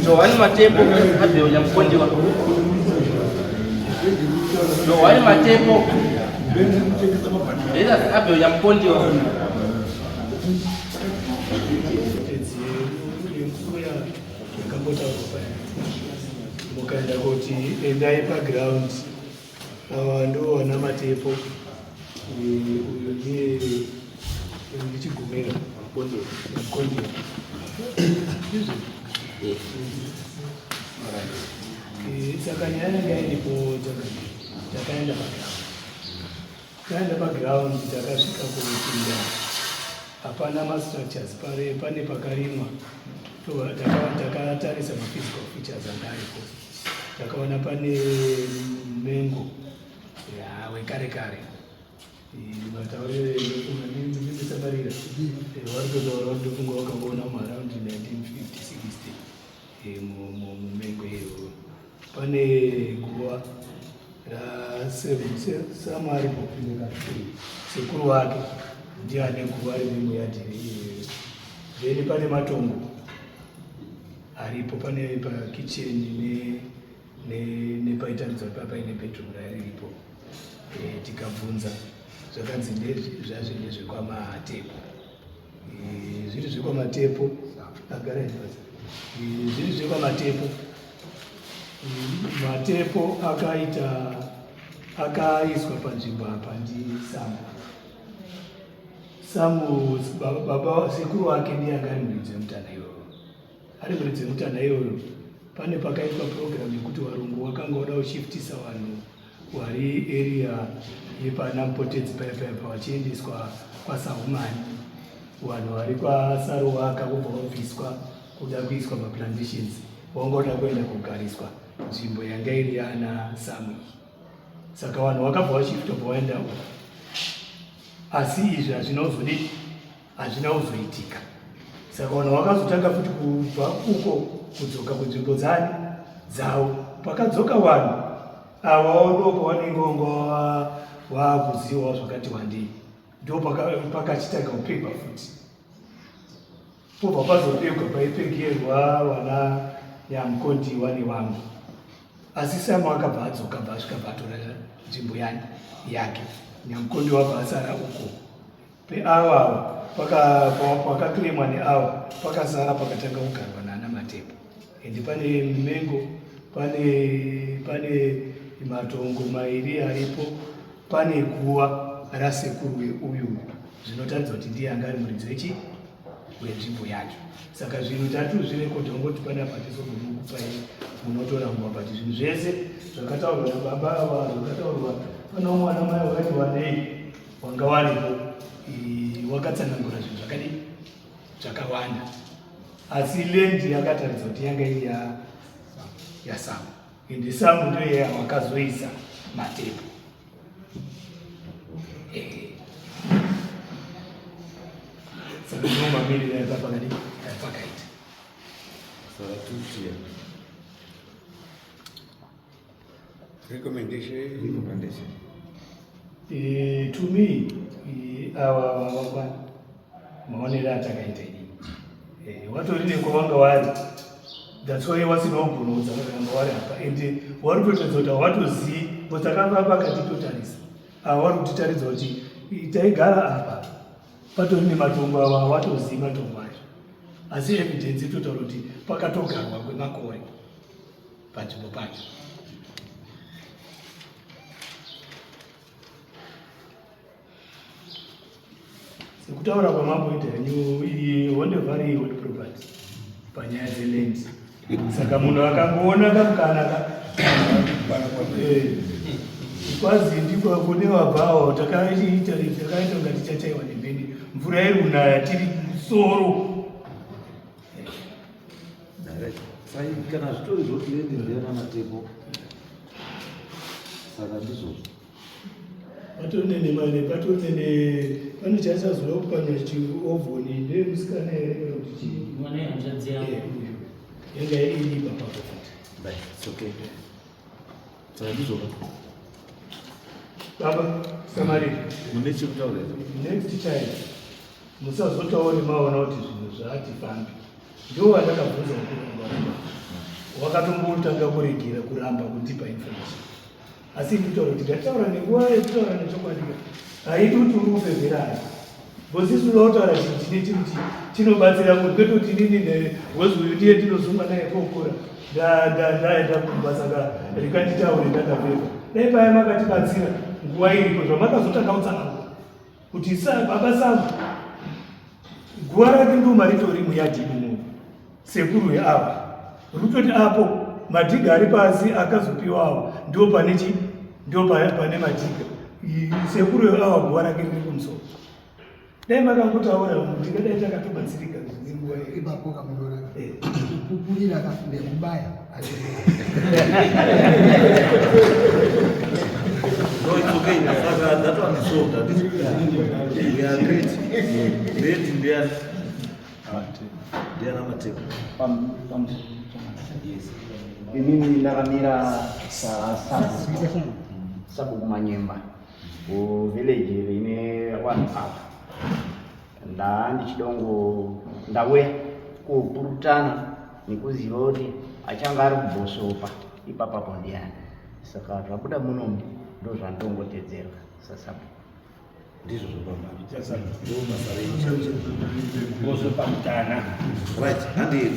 Johani Matepo Abel Nyamukondiwa. Johani Matepo Versus Abel Nyamukondiwa. Yakambotaurwa paya mukaenda kuti endai paground Ava ndo vana Matepo, uyu ndiye ndichigumira Mkondera. Ndizvo? Saka nyaya yanga iripo takaenda paground. Taenda paground takasvika kupinda hapana mastructures pare pane pakarimwa takatarisa maphysical features anga aripo. Takaona pane mengo wekare kare mataurire ndofunga vari kutotaura kuti ndofunga wakangoona muaround 1950 60 mumengo iyoyo pane guva rasamari sekuru wake ndiye ane guva riri muyadhi iyoyo then pane matongo aripo pane pakitchen nepaitaridza ne, ne paine bedroom rariripo e, tikabvunza zvakanzi zvazvi ndezvekwamatepo e, zviri zvekwamatepo agara e, zviri zvekwamatepo e, matepo akaita akaiswa panzvimbo apa ndisamu samu baba sekuru wake ndiye anga ari muridzi wemutanha iyoyo Ari muridzi wemutanha iyoyo pane pakaitwa program yekuti varungu wakanga voda kushiftisa vanhu wari area yepana Mupotedzi paya paya pavachiendeswa kwaSahumani vanhu vari kwaSaruwaka vobva vabviswa kuda kuiswa maplantations wanga voda kuenda kugariswa nzvimbo yanga iri yana Samu iyi saka vanhu vakabva vashifta bva vaenda uko asi izvi hazvina kuzodii hazvina kuzoitika saka vanhu vakazotanga futi kubva uko kudzoka kunzvimbo dzani dzavo pakadzoka vanhu ava ndo pavanenge vanga vakuzivawo zvakati wandei ndo pakachitanga kupegwa futi pobva pazopegwa paipegerwa vana nyamukondiwa nevamwe asi samu akabva adzoka bva asvika bva atora nzvimbo yani yake nyamukondiwa bva asara uko Peava pakaclaimwa neava pakasara pakatanga kugarwa naana Matepo and pane mengo pane pane matongo mairi aripo pane guva rasekuru weuyu zvinotaridza kuti ndiye anga ari muridzi wechi wenzvimbo yacho saka zvinhu tati zvirekodha ungoti panapa tizogonokupai munotora nguva but zvinhu zvese zvakataurwa nababa ava zvakataurwa pane umwe ana mai wakati wanei wanga waripo wakatsanangura zvinhu zvakadii zvakawanda asi land yakataridza kuti yanga iri yasamu ende samu ndiyo yawakazoisa matepo eh. saka ndomamirira yapakadii yapakaita saka tutia Recommendation. Recommendation. Eh, to me eh, awa wakwana maonero atakaita ini eh, watori nekwavanga wari that's why wasina kugona kudzakakanga wari apa and wari kutotaridza kuti hawatozii because takanga pakati totarisa ava wari kutitaridza kuti taigara apa patori nematongo ava hawatozii matongo acho asi evidence itotaura kuti pakatogarwa kwemakore panzvimbo pacho. Sekutaura kwamamboita henyu iyi honde valley hot property panyaya dzeland saka munhu akangoona kamukana ka eh, kwazi ndiko kune wabvawo takaita takaita kunga tichachaiwa nemheni mvura iri kunaya tiri musoro Sai kana zvitori zvoti lendi ndeyana matepo saka ndizvozvo patonene mane patonene pane chaisazoda kupanya chiovhoni ndeyemusikana here kana kuti chii mwana yehanzvadzi yangu eh, uyu yanga iri papapo futi Bye, it's okay. Saka ndizvozvo baba samari mune chekutaura next child. Musazotaure maona kuti zvinhu zvaatifambi. Ndiwo vandakabvunza kuramba wakatombotanga kuregera kuramba kundipa information. Asi nditaura kuti ndataura nenguva yekutaura nechokwadi ka haidi kuti uri kufevherana because isu unoda kutaura chinhu chine chikuti chinobatsira munhu kwete kuti inini because uyu ndiye ndinosungwa naye kokura ndaenda kumba saka rikanditaure ndakafeva dai paya makatibatsira nguva iripo zvamakazotanga kutsanangura kuti baba samu guva rake nduma ritori muyadhi imomo sekuru ava rutoti apo madhiga ari pasi akazopiwa awa ndo pane chi ndo pane madhiga sekuru ava guva rake riri kumusoro dai makangotaura tingadai takatobatsirika nenguva ipapo kamunoona eh. kupupurira nekubaya No, it's okay. Saka, that one is solved. We are great. Great Indian. Ndiana Matepo. Inini ndakamira sabhuku Manyemba kuvillage rine vanhu ava. Ndaa ndichidongo ndauya kopurutana nekuziva kuti achange ari kubhosopa ipapapo ndiani. Saka zvabuda munomu ndozvandongotedzerwa sasabhuku. Ndizvo zvapamba. Ndo basa renyu. Pamutana. Right, handei.